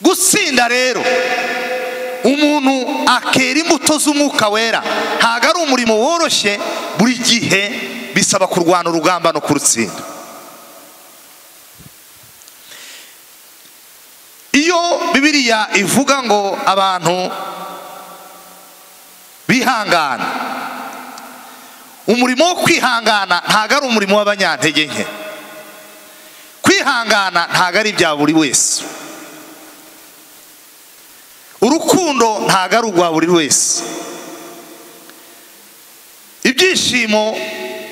Gutsinda rero umuntu akera imbuto z'umwuka wera ntago ari umurimo woroshye, buri gihe bisaba kurwana urugamba no kurutsinda. Iyo Bibiliya ivuga ngo abantu bihangana, umurimo wo kwihangana ntago ari umurimo w'abanyantege nke. Kwihangana ntago ari ibya buri wese. Urukundo ntago ari urwa buri wese. Ibyishimo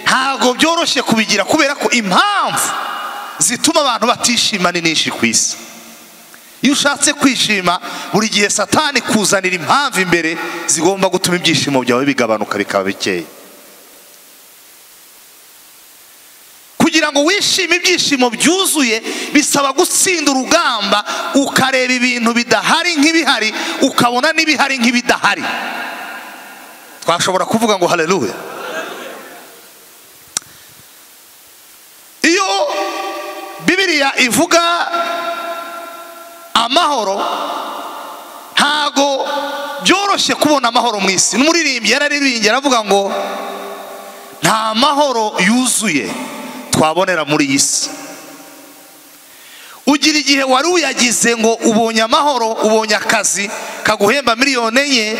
ntago byoroshye kubigira, kubera ko impamvu zituma abantu batishima ni nyinshi ku isi. Iyo ushatse kwishima buri gihe Satani kuzanira impamvu imbere zigomba gutuma ibyishimo byawe bigabanuka bikaba bikeya. Kugira ngo wishime ibyishimo byuzuye bisaba gutsinda urugamba, ukareba ibintu bidahari nk'ibihari, ukabona n'ibihari nk'ibidahari. Twashobora kuvuga ngo haleluya. Iyo Bibiliya ivuga amahoro, ntago byoroshye kubona amahoro mu isi. N'umuririmbyi yararirimbye aravuga ngo nta mahoro yuzuye twabonera muri iyi si. Ugira igihe wari uyagize ngo ubonye amahoro, ubonye akazi kaguhemba 4 miliyoni,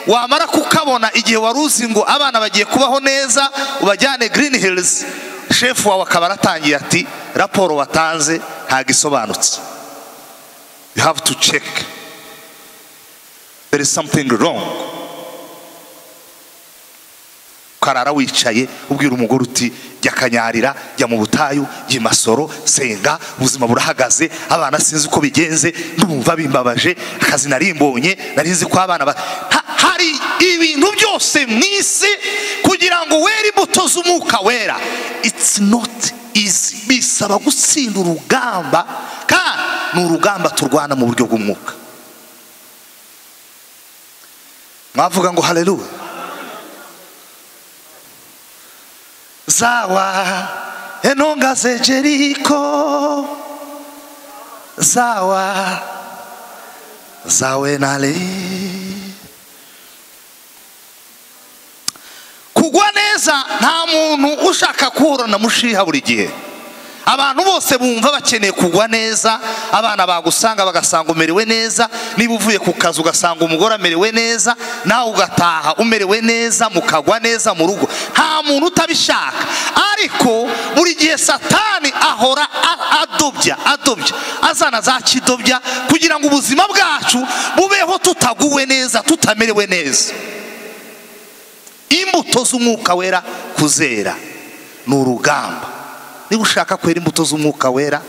wamara kukabona igihe wari uzi ngo abana bagiye kubaho neza, ubajyane Green Hills, shefu wawe akaba aratangiye ati raporo watanze ntabwo isobanutse. You have to check, there is something wrong. Ukarara wicaye ubwira umugore uti jya Kanyarira, jya mu butayu, jya i Masoro, senga, ubuzima burahagaze, abana sinzi uko bigenze, ndumva bimbabaje, akazi nari mbonye, nari nzi ko abana hari ibintu byose mu isi. Kugira ngo were imbuto z'umwuka wera, it's not easy. Bisaba gutsinda urugamba, kandi ni urugamba turwana mu buryo bw'umwuka. Mwavuga ngo haleluya. Zawa enonga ze Jeriko, zawa zawe nale. Kugwa neza, nta muntu ushaka kuhura na mushiha. Buri gihe abantu bose bumva bakeneye kugwa neza. Abana bagusanga bagasanga umerewe neza, niba uvuye ku kazi ugasanga umugore amerewe neza, nawe ugataha umerewe neza, mukagwa neza mu rugo. Nta muntu utabishaka, ariko buri gihe Satani ahora adobya, adobya, azana za kidobya kugira ngo ubuzima bwacu bubeho tutaguwe neza, tutamerewe neza. Imbuto z'umwuka wera kuzera ni urugamba. Niba ushaka kwera imbuto z'umwuka wera,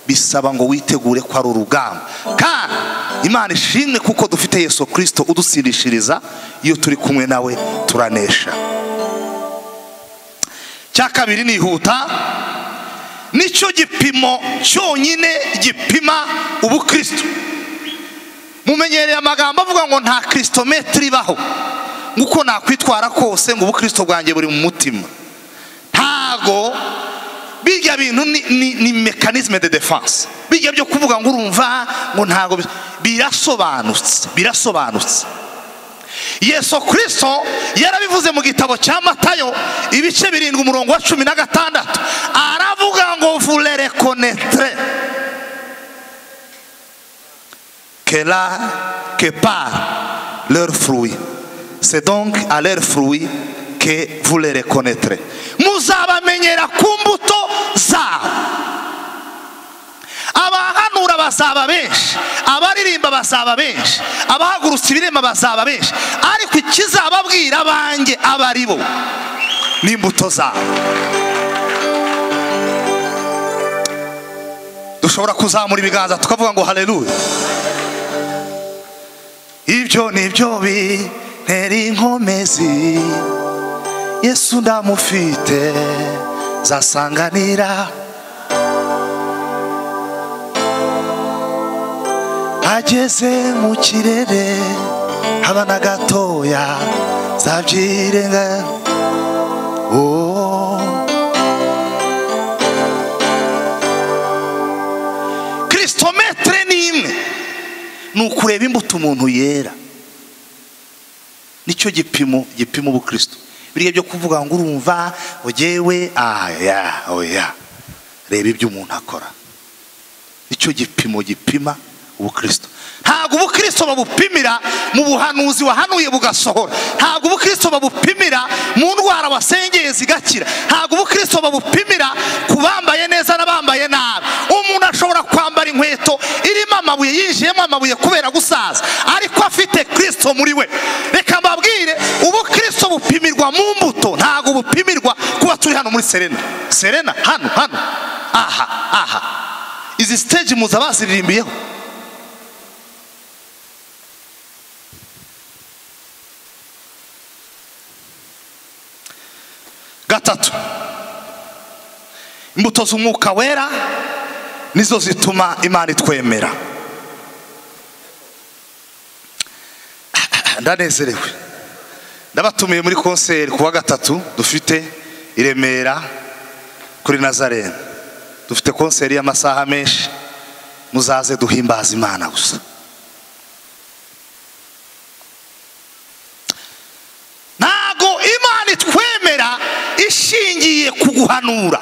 bisaba ngo witegure ko ari urugamba. Kandi Imana ishimwe kuko dufite Yesu Kirisito udutsindishiriza. Iyo turi kumwe nawe turanesha. Cya kabiri, nihuta, nicyo gipimo cyonyine gipima ubukristo. Mumenyereye amagambo avuga ngo nta christometre ibaho, nguko nakwitwara kose ngo ubukristo bwanjye buri mu mutima. Ntago bijya bintu ni mécanisme de défense, bijya byo kuvuga ngo urumva ngo ntago birasobanutse, birasobanutse. Yesu Kristo yarabivuze mu gitabo cya Matayo ibice 7 umurongo wa 16, aravuga ngo vous les reconnaîtrez que là que par leurs fruits. C'est donc à leurs fruits que vous les reconnaîtrez. Muzabamenyera ku mbuto zabo. Abahanura bazaba benshi, abaririmba bazaba benshi, abahagurutsa ibirema bazaba benshi, ariko ikizababwira abanjye aba ari bo n'imbuto zabo. Dushobora kuzamura ibiganza tukavuga ngo haleluya. Ibyo nibyo bintera inkomezi, Yesu ndamufite, zasanganira ageze mu kirere, haba na gatoya zabyirenga. Oh. Christometre ni imwe. Ni ukureba imbuto umuntu yera. Nicyo gipimo gipima ubukristo. Biriya byo kuvuga ngo urumva ogewe, aya oya, reba ibyo umuntu akora. Nicyo gipimo gipima ubukristo. Ntabwo ubukristo babupimira mu buhanuzi wahanuye bugasohora. Ntabwo ubukristo babupimira mu ndwara wasengeye zigakira. Ntabwo ubukristo babupimira ku bambaye neza n'abambaye nabi. Umuntu ashobora kwambara inkweto irimo amabuye, yinjiyemo amabuye kubera gusaza, ariko afite Kristo muri we. Reka mbabwire, ubukristo bupimirwa mu mbuto, ntabwo bupimirwa kuba turi hano muri Serena. Serena hano hano, aha aha, izi stage muza baziririmbiyeho. Gatatu, imbuto z'umwuka wera nizo zituma Imana itwemera. Ndanezerewe, ndabatumiye muri concert kuwa gatatu dufite i Remera kuri Nazarene. Dufite concert y'amasaha menshi, muzaze duhimbaza Imana gusa. Ntago Imana itwemera ishingiye kuguhanura.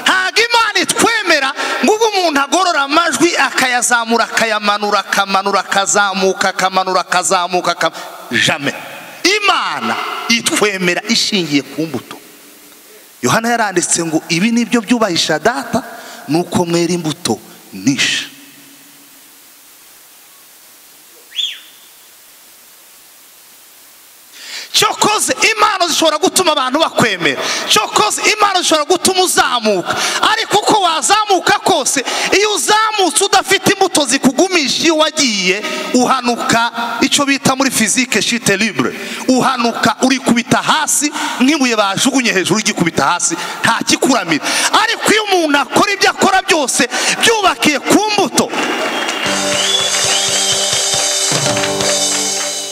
Ntago Imana itwemera ngo umuntu agorora amajwi akayazamura akayamanura akamanura akazamuka akamanura akazamuka. Jamais. Imana itwemera ishingiye ku mbuto. Yohana yaranditse ngo ibi nibyo byubahisha data, nuko mwera imbuto nyinshi. Cyokoze impano zishobora gutuma abantu bakwemera. Cyokoze impano zishobora gutuma uzamuka. Ariko uko wazamuka kose, iyo uzamutse udafite imbuto zikugumisha iyo wagiye, uhanuka icyo bita muri physique chute libre. Uhanuka urikubita hasi nk'ibuye bajugunye hejuru igikubita hasi, nta kikuramira. Ariko iyo umuntu akora ibyo akora byose byubakiye ku mbuto,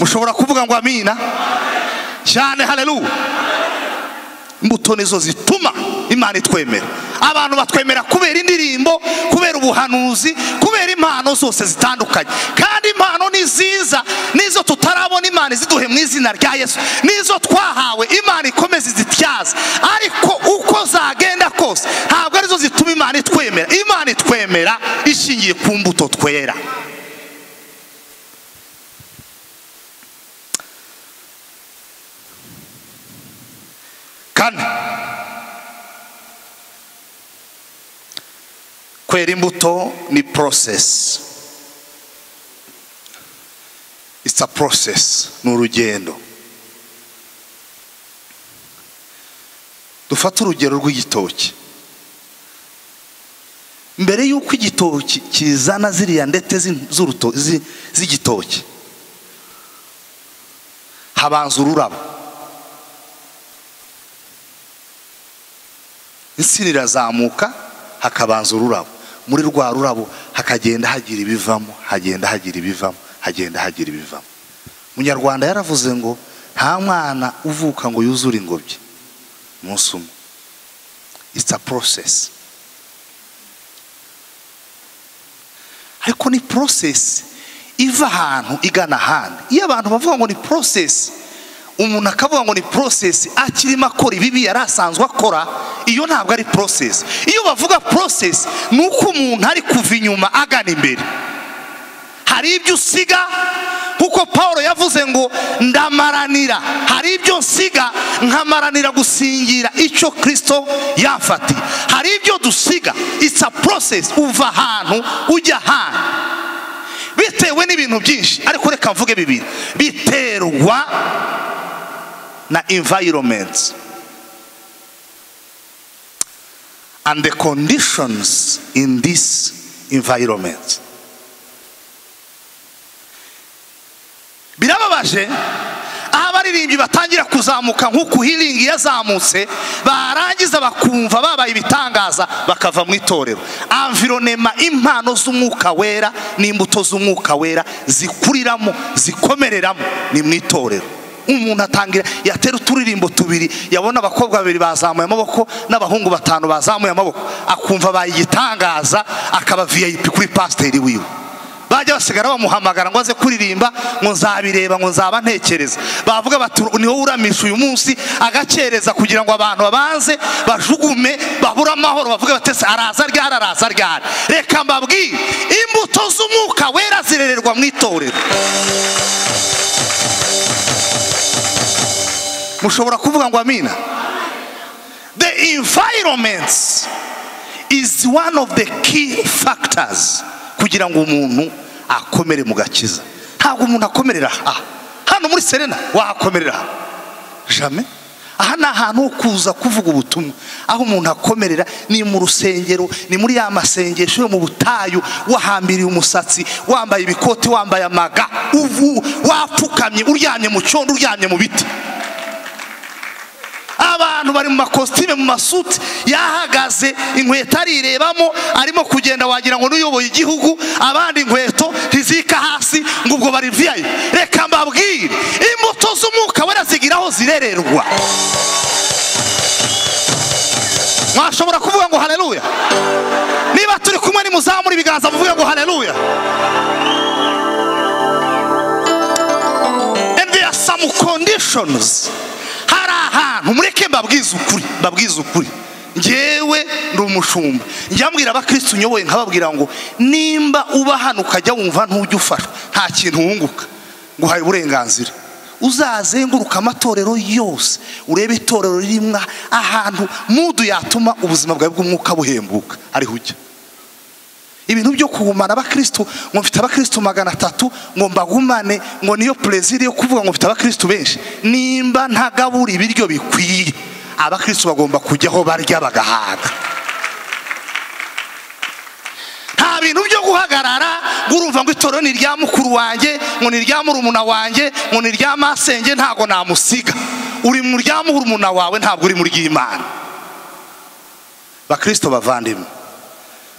mushobora kuvuga ngo amina cyane, haleluya. Imbuto nizo zituma Imana itwemera. Abantu batwemera kubera indirimbo, kubera ubuhanuzi, kubera impano zose zitandukanye. Kandi impano ni nziza, nizo tutarabona Imana ziduhe mu izina rya Yesu, nizo twahawe Imana ikomeze zityaze. Ariko uko zagenda kose, ntabwo arizo zituma Imana itwemera. Imana itwemera ishingiye ku mbuto twera. Kane, kwera imbuto ni process. It's a process, ni urugendo. Dufate urugero rw'igitoki. Mbere y'uko igitoki kizana ziriya ndete z'igitoki, habanza ururabo. Insina irazamuka, hakabanza ururabo. Muri rwa rurabo hakagenda hagira ibivamo, hagenda hagira ibivamo, hagenda hagira ibivamo. Munyarwanda yaravuze ngo nta mwana uvuka ngo yuzure ingobyi umunsi umwe. It's a process. Ariko ni process iva ahantu igana ahandi. Iyo abantu bavuga ngo ni process, umuntu akavuga ngo ni process akirimo akora ibibi yari asanzwe akora, iyo ntabwo ari process. Iyo bavuga process ni uko umuntu ari kuva inyuma agana imbere. Hari ibyo usiga, kuko Paulo yavuze ngo ndamaranira. Hari ibyo nsiga nkamaranira gusingira icyo Kristo yamfatiye. Hari ibyo dusiga. It's a process. Uva ahantu ujya ahandi bitewe n'ibintu byinshi. Ariko reka mvuge bibiri biterwa na environment and the conditions in this environment. Birababaje aho abaririmbyi batangira kuzamuka nk'uku Healing yazamutse, barangiza bakumva babaye ibitangaza bakava mu itorero. Environnement, impano z'umwuka wera n'imbuto z'umwuka wera zikuriramo, zikomereramo ni mu itorero. Umuntu atangira yatera uturirimbo tubiri, yabona abakobwa babiri bazamuye amaboko n'abahungu batanu bazamuye amaboko, akumva bayigitangaza, akaba VIP kuri pasiteri wiwe. Bajya basigara bamuhamagara ngo aze kuririmba, ngo nzabireba, ngo nzaba ntekereza. Bavuga bati ni wowe uramisha uyu munsi, agakereza kugira ngo abantu babanze bajugume babura amahoro, bavuga bati araza ryari, araza ryari. Reka mbabwire, imbuto z'umwuka wera zirererwa mu itorero. Mushobora kuvuga ngo amina. The environment is one of the key factors kugira ngo umuntu akomere mu gakiza. Ntabwo umuntu akomerera aha hano muri Serena, wahakomerera jamais. Aha ni ahantu ho kuza kuvuga ubutumwa. Aho umuntu akomerera ni mu rusengero, ni muri ya masengesho yo mu butayu, wahambiriye umusatsi, wambaye ibikoti, wambaye amaga, ubu wapfukamye, uryamye mu cyondo, uryamye mu biti. Abantu bari mu makositime, mu masuti, yahagaze inkweto arirebamo, arimo kugenda wagira ngo n'uyoboye igihugu, abandi inkweto ntizika hasi ngo ubwo bari viyayo. Reka mbabwire, imbuto z'umwuka wera zigira aho zirererwa. Mwashobora kuvuga ngo haleluya. Niba turi kumwe nimuzamura ibiganza muvuge ngo haleluya. And there are some conditions. Ahantu mureke mbabwize ukuri, mbabwize ukuri. Njyewe ndi umushumba, njya mbwira abakristo nyoboye nkababwira ngo nimba uba hano ukajya wumva ntujya ufashwa, nta kintu wunguka, nguhaye uburenganzira. Uzazenguruka amatorero yose, urebe itorero ririmo ahantu mudu yatuma ubuzima bwawe bw'umwuka buhembuka, ariho ujya. Ibintu byo kugumana abakristo, ngo mfite abakristo 300, ngo mbagumane, ngo niyo plaisir yo kuvuga ngo mfite abakristo benshi. Nimba ntagabura ibiryo bikwiye, abakristo bagomba kujyaho barya bagahaga. Nta bintu byo guhagarara ngurumva ngo itorero ni rya mukuru wanjye, ngo ni rya murumuna wanjye, ngo ni rya masenge, ntago namusiga. Uri mu rya murumuna wawe, ntabwo uri mu ry'Imana. Bakristo bavandimwe,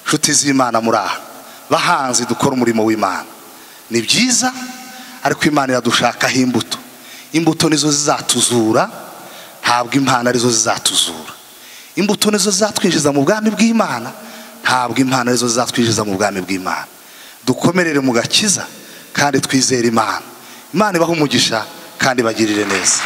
nshuti z'Imana, muri aha bahanzi dukora umurimo w'Imana, ni byiza, ariko Imana iradushakaho imbuto. Imbuto nizo zizatuzura, ntabwo impano arizo zizatuzura. Imbuto nizo zizatwinjiza mu bwami bw'Imana, ntabwo impano arizo zizatwinjiza mu bwami bw'Imana. Dukomerere mu gakiza kandi twizere Imana. Imana ibahe umugisha kandi bagirire neza.